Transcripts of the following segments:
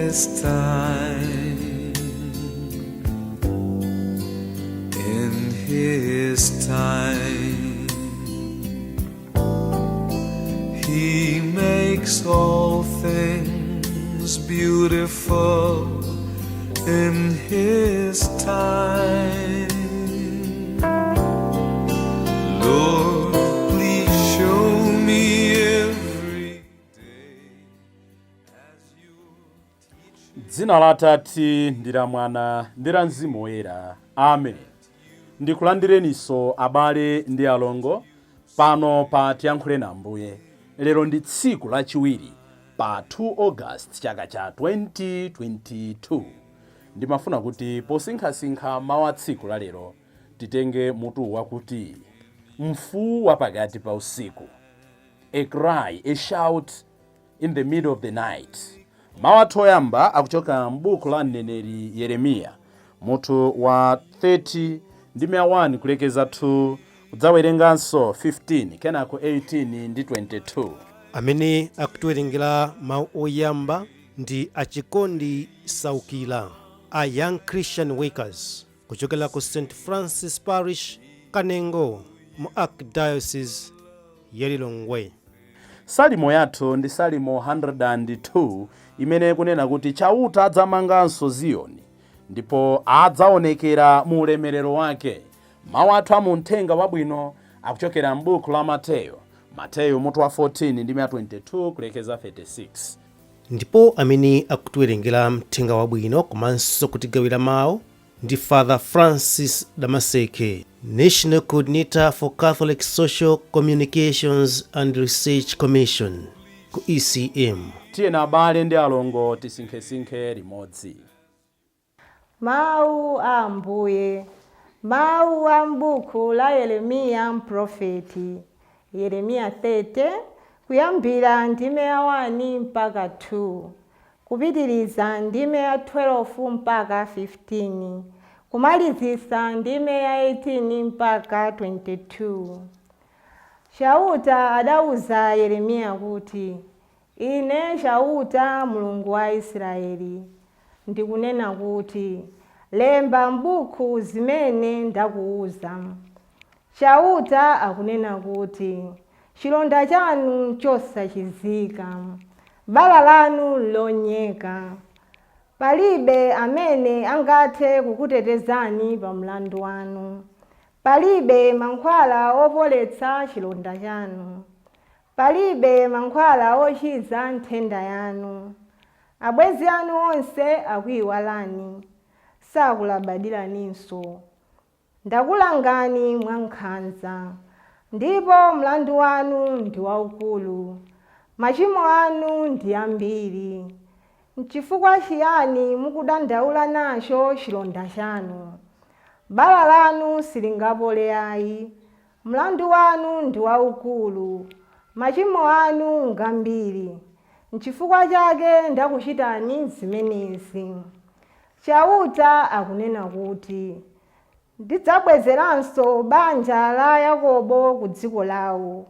His time. In His time, He makes all things beautiful in His time. Lord, please show me every day as you Dzina la Atate ndi la Mwana ndi la Mzimu Woyera, amen. Ndikulandireninso, abale ndi alongo, pano pa Tiyankhule na Ambuye. Lero ndi tsiku lachiwiri pa 2 August chaka cha 2022. Ndimafuna kuti posinkhasinkha mawu a tsiku la lero titenge mutu wakuti "Mfuwu wa pakati pa usiku", a cry, a shout in the middle of the night. Mawu athu oyamba akuchoka m'buku la mneneri Yeremiya, mutu wa 30 ndi 1 kulekeza 2, kudzawerenganso 15, kenako 18 ndi 22. Amene akutiwerengera mawu oyamba ndi Achikondi Saukira, a Young Christian Workers kuchokera ku St Francis Parish, Kanengo, mu Archdiocese ya Lilongwe. Salimo yathu ndi Salimo 102, imene kunena kuti Chauta adzamanganso Ziyoni ndipo adzaonekera mu ulemerero wake. Mawu athu amuthenga wabwino akuchokera m'buku la Mateyo, Mateyo mutu wa 14 ndi 22 kulekeza 36. Ndipo amene akutiwerengera mthenga wabwino komanso kutigawira mawu ndi Father Francis Damaseke, National Coordinator for Catholic Social Communications and Research Commission ku ECM. Tiyeni, abale ndi alongo, tisinkhesinkhe limodzi. Mawu a Ambuye. Mawu a m'buku la Yeremiya mprofeti. Yeremiya 30, kuyambira ndime ya 1 mpaka 2, kupitiriza ndime ya 12 mpaka 15, kumalizisa ndime ya 18 mpaka 22. Chauta adauza Yeremiya kuti, "Ine Chauta, Mulungu wa Israeli, ndikunena kuti, lemba m'buku zimene ndakuuza. Chauta akunena kuti, chilonda chanu chosachizika, bala lanu lonyeka. Palibe amene angathe kukutetezani pa mlandu wanu. Palibe mankhwala opoletsa chilonda chanu, palibe mankhwala ochiza nthenda yanu. Abwenzi anu onse akuyiwalani, sakulabadiraninso. Ndakulangani mwankhanza, ndipo mlandu wanu ndi waukulu. Machimo anu ndi ambiri. Nchifukwa chiyani mukudandaula nacho chilonda chanu? Bala lanu silingapole ayi. Mlandu wanu ndi waukulu, machimo anu ngambiri. Nchifukwa chake ndakuchitani zimenezi. Chauta akunena kuti, ndidzabwezeranso banja la Yakobo ku dziko lawo.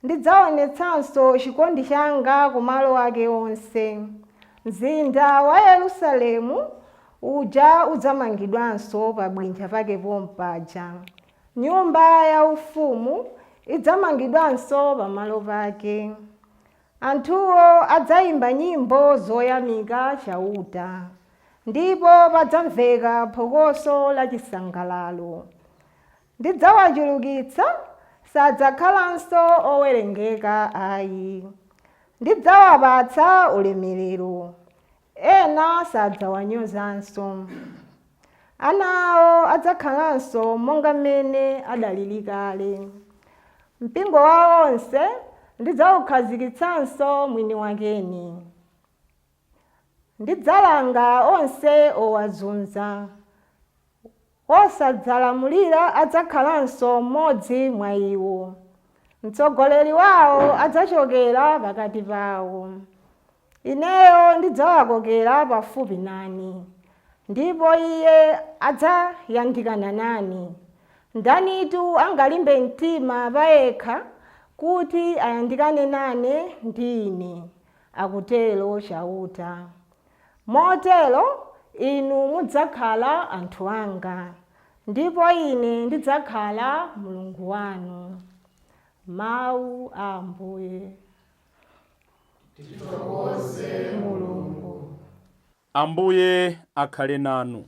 Ndidzaonetsanso chikondi changa ku malo ake onse. Mzinda wa Yerusalemu uja udzamangidwanso pa bwinja pake pompaja. Nyumba yaufumu idzamangidwanso pamalo pake. Anthuwo adzayimba nyimbo zoyamika Chauta, ndipo padzamveka phokoso la chisangalalo. Ndidzawachulukitsa, sadzakhalanso owerengeka ayi. Ndidzawapatsa ulemerero, ena sadzawanyozanso. Ana awo adzakhalanso monga mmene adalili kale. Mpingo wawo onse ndidzawukhazikitsanso mwini wakeni. Ndidzalanga onse owazunza. Osadzalamulira adzakhalanso mmodzi mwa iwo. Mtsogoleri wawo adzachokera pakati pawo. Ineyo ndidzawakokera pafupi nane, ndipo iye adzayandikana nane. Ndanitu angalimbe mtima payekha kuti ayandikane nane ndi ine?" Akutero Chauta. Motero inu mudzakhala anthu anga, ndipo ine ndidzakhala Mulungu wanu. Mawu a Ambuye. Mulungu. Ambuye akhale nanu.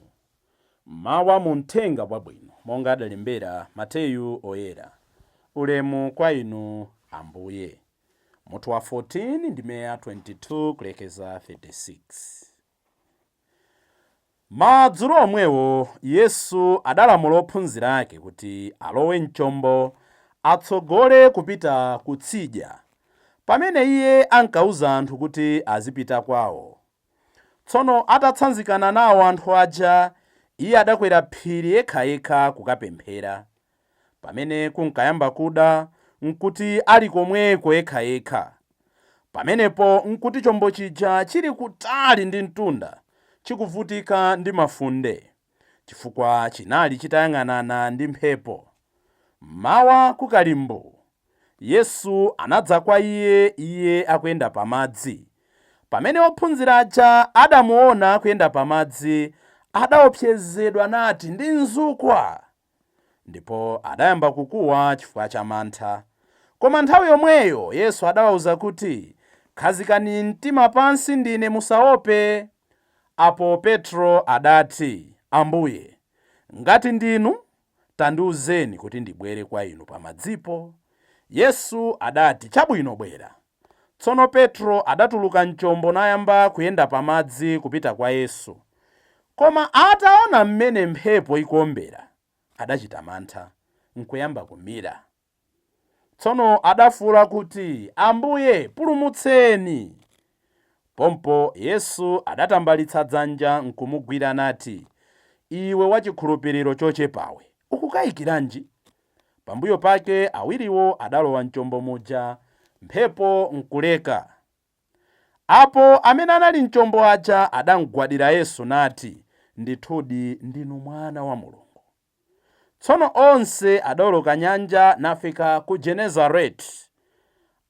Mawu mu mthenga wabwino monga adalembera Mateyu Oyera. Ulemu kwa inu, Ambuye. Mutu wa 14, ndime ya 22 kulekeza 36. Madzulo omwewo Yesu adalamula ophunzira ake kuti alowe mchombo, atsogole kupita kutsidya, pamene iye ankauza anthu kuti azipita kwawo. Tsono atatsanzikana nawo anthu aja, iye adakwera phiri yekhayekha kukapemphera. Pamene kunkayamba kuda, nkuti ali komweko yekhayekha. Pamenepo nkuti chombo chija chili kutali ndi mtunda, chikuvutika ndi mafunde, chifukwa chinali chitayang'anana ndi mphepo. Mmawa kukali mbuu, Yesu anadza kwa iye, iye akuyenda pamadzi. Pamene ophunzira aja adamuona akuyenda pamadzi, adaopsezedwa nati, "Ndi mzukwa!" Ndipo adayamba kukuwa chifukwa cha mantha. Koma nthawi yomweyo Yesu adawawuza kuti, "Khazikani mtima pansi, ndine, musaope." Apo Petro adati, "Ambuye, ngati ndinu, tandiwuzeni kuti ndibwere kwa inu pamadzipo." Yesu adati, "Chabwino, bwera." Tsono Petro adatuluka mchombo nayamba kuyenda pamadzi kupita kwa Yesu. Koma ataona mmene mphepo ikuombera, adachita mantha nkuyamba kumira. Tsono adafuwula kuti, "Ambuye, pulumutseni!" Pompo Yesu adatambalitsa dzanja nkumugwira nati, "Iwe wachikhulupiriro chochepawe, ukukayikiranji?" Pambuyo pake awiriwo adalowa mchombo muja, mphepo nkuleka. Apo amene anali mchombo aja adamgwadira Yesu nati, "Ndithudi ndinu Mwana wa Mulungu." Tsono onse adawoloka nyanja nafika ku Genesareti.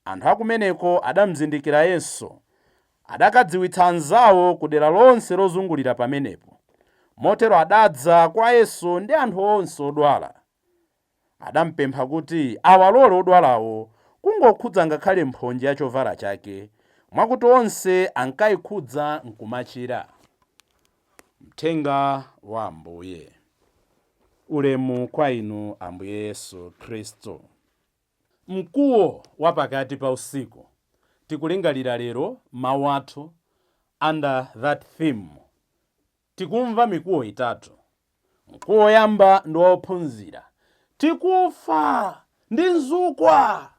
Anthu akumeneko adamzindikira Yesu. Adakadziwitsa anzawo ku dera lonse lozungulira pamenepo. Motero adadza kwa Yesu ndi anthu onse odwala. Adampempha kuti awalole odwalawo kungokhudza ngakhale mphonje ya chovala chake, mwakuti onse ankayikhudza nkumachira. Mthenga wa Ambuye. Ulemu kwa inu, Ambuye Yesu Khristu. Mkuwo wa pakati pa usiku. Tikulingalira lero mawu athu under that theme. Tikumva mikuwo itatu. Mkuwo woyamba ndi wophunzira, "Tikufa, ndi mzukwa!"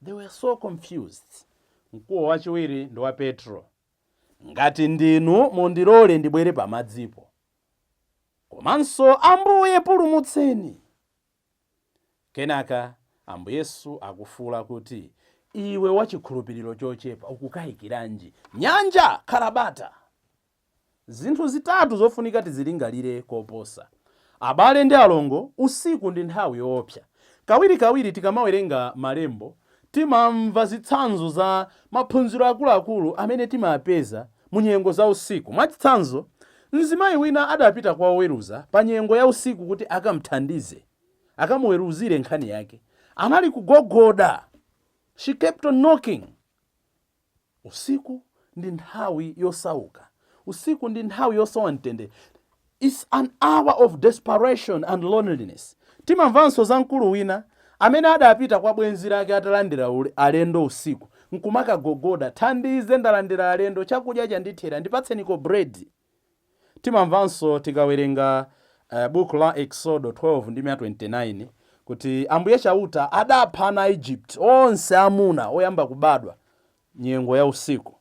They were so confused. Mkuwo wachiwiri ndi wa Petro, "Ngati ndinu, mundilole ndibwere pamadzipo," komanso, "Ambuye, pulumutseni." Kenaka Ambuye Yesu akufuwula kuti, "Iwe wachikhulupiriro chochepa, ukukayikiranji? Nyanja, khala bata!" Zinthu zitatu zofunika tizilingalire koposa. Abale ndi alongo, usiku ndi nthawi yoopsa. Kawirikawiri tikamawerenga malembo, timamva zitsanzo za maphunziro akuluakulu amene timapeza mu nyengo za usiku. Mwachitsanzo, mzimayi wina adapita kwa oweruza pa nyengo ya usiku kuti akamthandize, akamuweruzire nkhani yake. Anali kugogoda. She kept on knocking. Usiku ndi nthawi yosauka, usiku ndi nthawi yosowa mtendere. It's an hour of desperation and loneliness. Timamvanso za mkulu wina amene adapita kwa bwenzi lake atalandira alendo usiku, nkumakagogoda, "Thandize, ndalandira alendo, chakudya chandithera, ndipatseniko bread." Timamvanso tikawerenga buku la Exodo 12 ndi 29 kuti Ambuye Chauta adapha ana a Egypt onse amuna oyamba kubadwa nyengo ya usiku.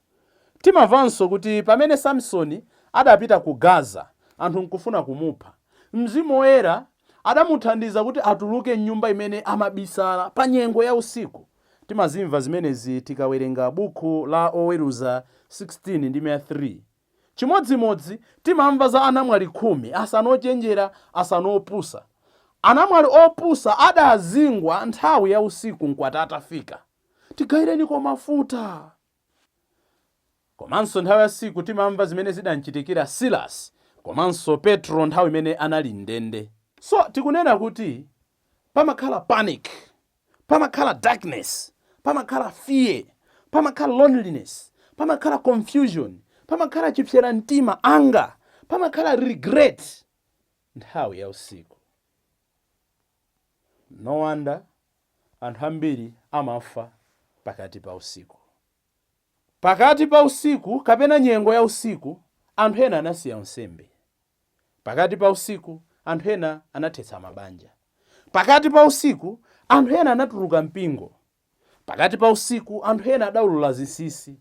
Timamvanso kuti pamene Samsoni adapita ku Gaza, anthu nkufuna kumupha, Mzimu Woyera adamuthandiza kuti atuluke mnyumba imene amabisala pa nyengo ya usiku. Timazimva zimenezi tikawerenga buku la Oweruza 16 ndi 3. Chimodzimodzi timamva za anamwali 10, asanu ochenjera, asanu opusa. Anamwali opusa adazingwa nthawi ya usiku mkwati atafika, "Tigayireniko mafuta." Komanso nthawi ya usiku timamva zimene zidamchitikira Silas komanso Petro nthawi imene anali mndende. So tikunena kuti pamakhala panic, pamakhala darkness, pamakhala fear, pamakhala loneliness, pamakhala confusion, pamakhala chipsera mtima, anger, pamakhala regret nthawi ya usiku. No wonder anthu ambiri amafa pakati pa usiku. Pakati pa usiku kapena nyengo ya usiku, anthu ena anasiya unsembe. Pakati pa usiku, anthu ena anathetsa mabanja. Pakati pa usiku, anthu ena anatuluka mpingo. Pakati pa usiku, anthu ena adaulula zinsinsi.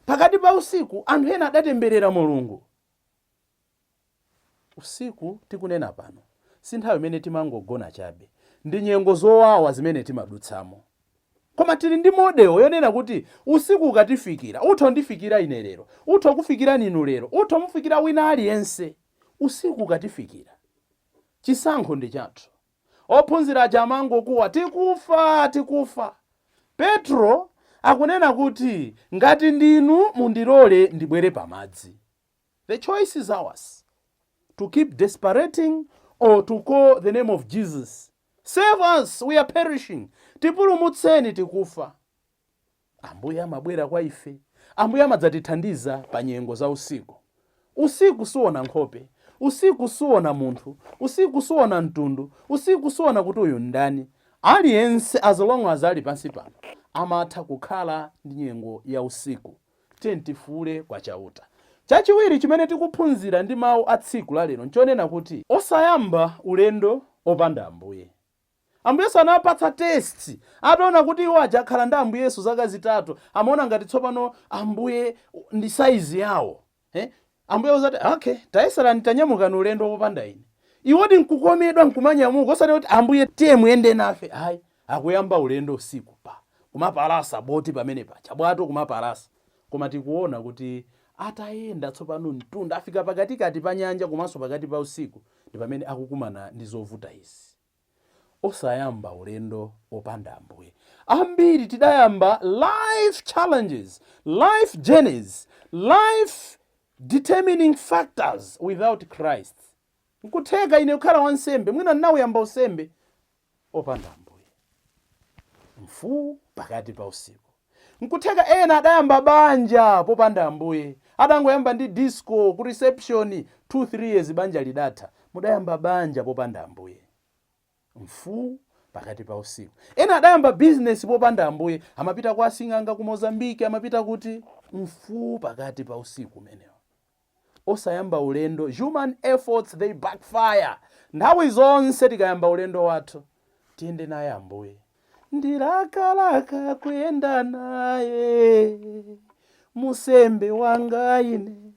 Pakati pa usiku, anthu ena adatemberera Mulungu. Usiku tikunena pano si nthawi imene timangogona chabe, ndi nyengo zowawa zimene timadutsamo. Koma tili ndi model yonena kuti usiku ukatifikira, utha undifikira ine lero, utha kufikirani inu lero, utha mufikira wina aliyense. Usiku ukatifikira, chisankho ndi chathu. Ophunzira aja amangokuwa, "Tikufa, tikufa." Petro akunena kuti, "Ngati ndinu, mundilole ndibwere pamadzi." The choice is ours, to keep desperating or to call the name of Jesus. "Save us, we are perishing." Tipulumutseni, tikufa. Ambuye amabwera kwa ife. Ambuye amadzatithandiza pa nyengo za usiku. Usiku suona nkhope, usiku suona munthu, usiku suona mtundu, usiku suona kuti uyu ndani. Aliyense, as long as ali pansi pano, amatha kukhala ndi nyengo ya usiku. Tiye tifuule kwa Chauta. Chachiwiri chimene tikuphunzira ndi mawu a tsiku lalero nchonena kuti osayamba ulendo opanda Ambuye. Ambuye Yesu anawapatsa test ataona kuti iwo aja akhala ndi Ambuye Yesu zaka 3, amaona ngati tsopano Ambuye ndi saizi yawo, eh? Ambuye uzati, "Okay, tayeserani, tanyamukani ulendo wopanda ine." Iwodi nkukomedwa nkumanyamuka, osati kuti, "Ambuye, tiye muyende nafe," ayi. Akuyamba ulendo usiku pa kumapalasa boti pamene pacha, bwato kumapalasa. Koma tikuona kuti atayenda tsopano mtunda, afika pakatikati pa nyanja komanso pakati pa usiku, ndi pamene akukumana ndi zovuta izi. Osayamba ulendo opanda Ambuye. Ambiri tidayamba life challenges, life journeys, life determining factors without Christ. Nkutheka ine kukhala wansembe, mwina ndinawuyamba unsembe opanda Ambuye, mfuu pakati pa usiku. Nkutheka ena adayamba banja popanda Ambuye, adangoyamba ndi disco ku reception, 2 3 years banja lidatha. Mudayamba banja popanda Ambuye, mfuu pakati pa usiku. Ena adayamba business popanda Ambuye, amapita kwa asing'anga ku Mozambiki, amapita kuti, mfuu pakati pa usiku umenewo. Osayamba ulendo, human efforts, they backfire. Nthawi zonse tikayamba ulendo wathu, tiyende naye Ambuye. Ndilakalaka kuyenda naye musembe wanga ine,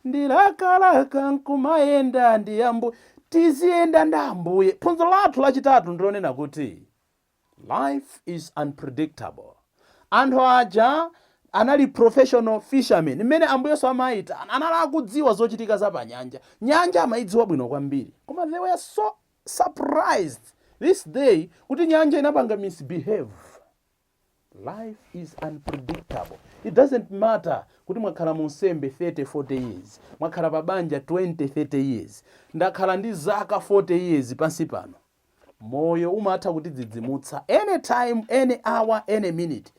ndilakalaka nkumayenda ndi Ambuye. Tiziyenda ndi Ambuye. Phunziro lathu lachitatu ndilonena kuti life is unpredictable. Anthu aja anali professional fishermen. Mmene Ambuye Yesu amayita, anali akudziwa zochitika za pa nyanja. Nyanja amayidziwa bwino kwambiri, koma they were so surprised this day kuti nyanja inapanga misbehave. Life is unpredictable. It doesn't matter kuti mwakhala mu unsembe 30 40 years, mwakhala pa banja 20 30 years, ndakhala ndi zaka 40 years pansi pano. Moyo umatha kutidzidzimutsa anytime, any hour, any minute.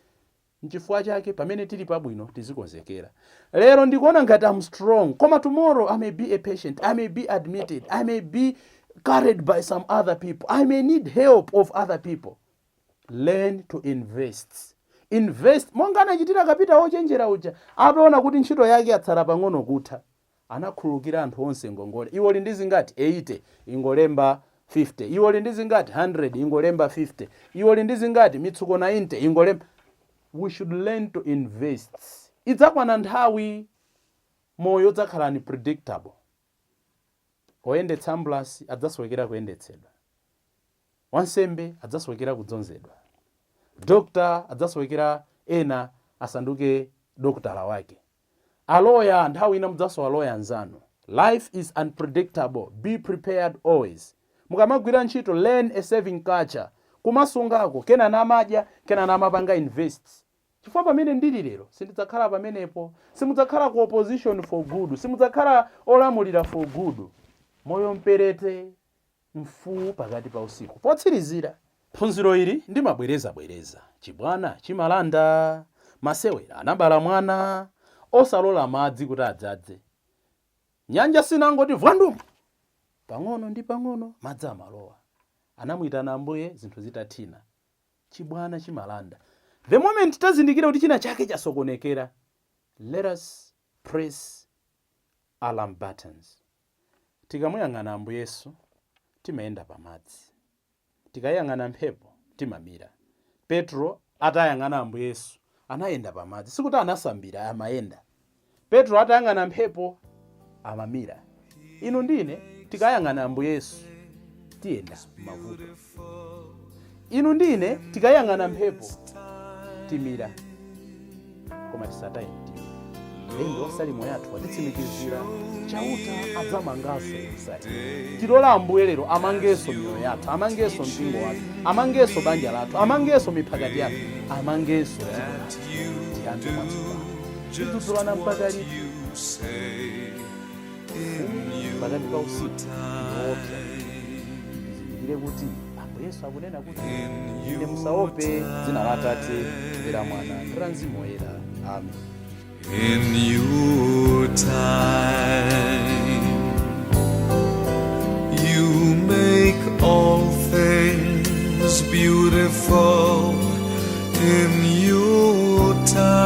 Nchifukwa chake pamene tili pabwino tizikonzekera. Lero ndikuona ngati I'm strong, koma tomorrow I may be a patient, I may be admitted, I may be carried by some other people, I may need help of other people. Learn to invest. Invest monga anachitira kapita wochenjera uja. Ataona kuti ntchito yake yatsala pang'ono kutha, anakhululukira anthu onse ngongole. "Iwe uli ndi zingati?" "80." "Ingolemba 50." "Iwe uli ndi zingati?" "100." "Ingolemba 50." "Iwe uli ndi zingati?" "Mitsuko 90." "Ingolemba." We should learn to invest. Idzakwana nthawi moyo udzakhala unpredictable. Oyendetsa ambulasi adzasowekera kuyendetsedwa, wansembe adzasowekera kudzozedwa, dokta adzasowekera ena asanduke dokotala wake, aloya nthawi ina mudzasowa loya anzanu. Life is unpredictable. Be prepared always. Mukamagwira ntchito, learn a saving culture, kumasungako, kena namadya, kena namapanga invest. Chifukwa pamene ndili lero sindidzakhala pamenepo. Simudzakhala ku opposition for good, simudzakhala olamulira for good. Moyo mperete, mfuwu pakati pa usiku. Potsirizira phunziro ili ndimabwerezabwereza: chibwana chimalanda, masewera anabala mwana. Osalola madzi kuti adzadze. Nyanja sinangoti vwandumu, pang'ono ndi pang'ono madzi amalowa. Anamuyitana Ambuye zinthu zitathina. Chibwana chimalanda. The moment tazindikira kuti china chake chasokonekera, let us press alarm buttons. Tikamuyang'ana Ambuye Yesu timayenda pamadzi, tikayang'ana mphepo timamira. Petro atayang'ana Ambuye Yesu anayenda pamadzi. Sikuti anasambira, amayenda. Petro atayang'ana mphepo amamira. Inu ndine tikayang'ana Ambuye Yesu tiyenda mavuto. Inu ndine tikayang'ana mphepo timira. Koma tisataye mtima. Mlembi wa Salimo yathu watitsimikizira: Chauta adzamanganso Yerusalemu. Tilola Ambuye lero amangenso miyoyo yathu, amangenso mpingo wathu, amangenso banja lathu, amangenso miphakati yathu, amangenso dziko lathu. Tiyambe mwatsopano. Tidzudzulana mpaka liti? Pakati pa usiku ndiwoopsa. Tizindikire kuti Ambuye Yesu akunena kuti ine musaope. Dzina la Atate ndi la Mwana ndi la Mzimu Woyera, amen. In your time, you make all things beautiful in your time.